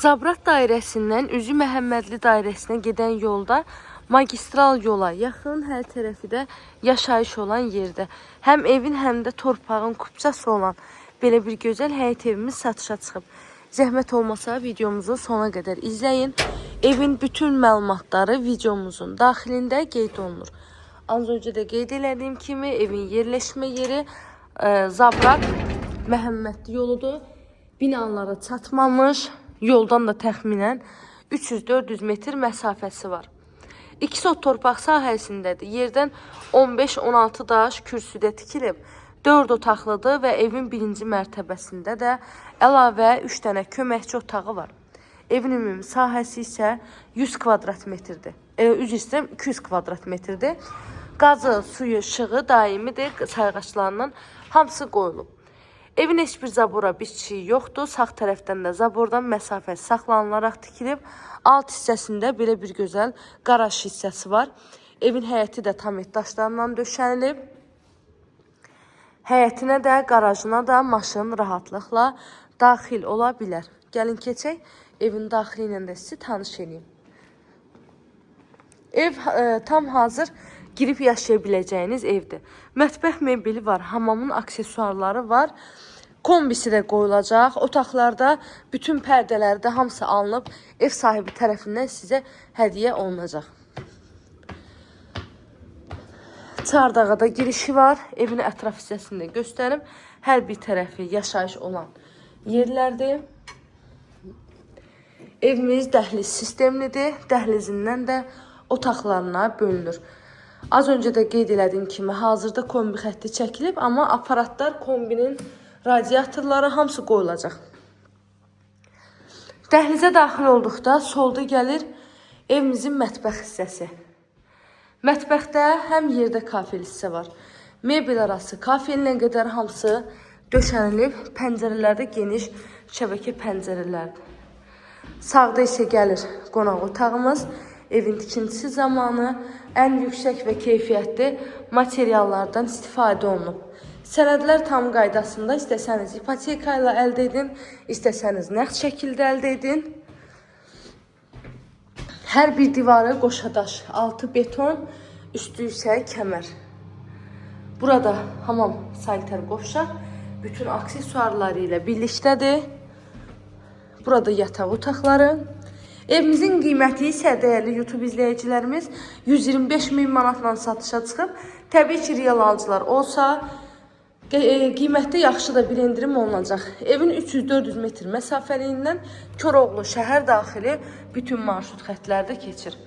Zabrat dairəsindən Üzü Məhəmmədli dairəsinə gedən yolda magistral yola yaxın, hər tərəfi də yaşayış olan yerdə. Həm evin, həm də torpağın kupçası olan belə bir gözəl həyət evimiz satışa çıxıb. Zəhmət olmasa videomuzu sona qədər izləyin. Evin bütün məlumatları videomuzun daxilində qeyd olunur. Az öncə də qeyd elədiyim kimi evin yerləşmə yeri Zabrat Məhəmmədli yoludur. Binalara çatmamış, yoldan da təxminən 300-400 metr məsafəsi var. 2 sot torpaq sahəsindədir. Yerdən 15-16 daş kürsüdə tikilib. 4 otaqlıdır və evin birinci mərtəbəsində də əlavə 3 dənə köməkçi otağı var. Evin ümumi sahəsi isə 100 kvadrat metrdir. Üzr istəyirəm, 200 kvadrat metrdir. Qazı, suyu, işığı daimidir, sayğaclarından hamısı qoyulub. Evin heç bir zabora bitişiyi yoxdur. Sağ tərəfdən də zabordan məsafə saxlanılaraq tikilib. Alt hissəsində belə bir gözəl qaraj hissəsi var. Evin həyəti də tam et daşlarından döşənilib. Həyətinə də, qarajına da maşın rahatlıqla daxil ola bilər. Gəlin keçək, evin daxili ilə də sizi tanış eləyim. Ev tam hazır girib yaşaya biləcəyiniz evdir. Mətbəx mebeli var, hamamın aksesuarları var. Kombisi də qoyulacaq. Otaqlarda bütün pərdələri də hamısı alınıb ev sahibi tərəfindən sizə hədiyyə olunacaq. Çardağa da girişi var. Evin ətraf hissəsini də göstərim. Hər bir tərəfi yaşayış olan yerlərdir. Evimiz dəhliz sistemlidir. Dəhlizindən də otaqlarına bölünür. Az öncə də qeyd elədiyim kimi hazırda kombi xətti çəkilib, amma aparatlar, kombinin radiatorları hamısı qoyulacaq. Dəhlizə daxil olduqda solda gəlir evimizin mətbəx hissəsi. Mətbəxdə həm yerdə kafel hissə var. Mebel arası kafelinə qədər hamısı döşənilib. Pəncərələrdə geniş şəbəkə pəncərələrdir. Sağda isə gəlir qonaq otağımız. Evin tikintisi zamanı ən yüksək və keyfiyyətli materiallardan istifadə olunub. Sənədlər tam qaydasında, istəsəniz ipoteka ilə əldə edin, istəsəniz nəqd şəkildə əldə edin. Hər bir divarı qoşadaş, altı beton, üstü isə kəmər. Burada hamam sanitar qovşaq bütün aksesuarları ilə birlikdədir. Burada yataq otaqları. Evimizin qiyməti isə dəyərli YouTube izləyicilərimiz 125 min manatla satışa çıxıb. Təbii ki, real alıcılar olsa qiymətdə yaxşı da bir endirim olunacaq. Evin 300-400 metr məsafəliyindən Koroğlu şəhər daxili bütün marşrut xəttlərdə keçir.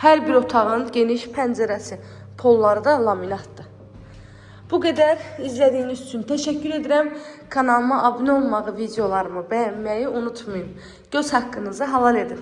Hər bir otağın geniş pəncərəsi, polları da laminatdır. Bu qədər izlədiyiniz üçün təşəkkür edirəm. Kanalıma abunə olmağı, videolarımı bəyənməyi unutmayın. Göz haqqınızı halal edin.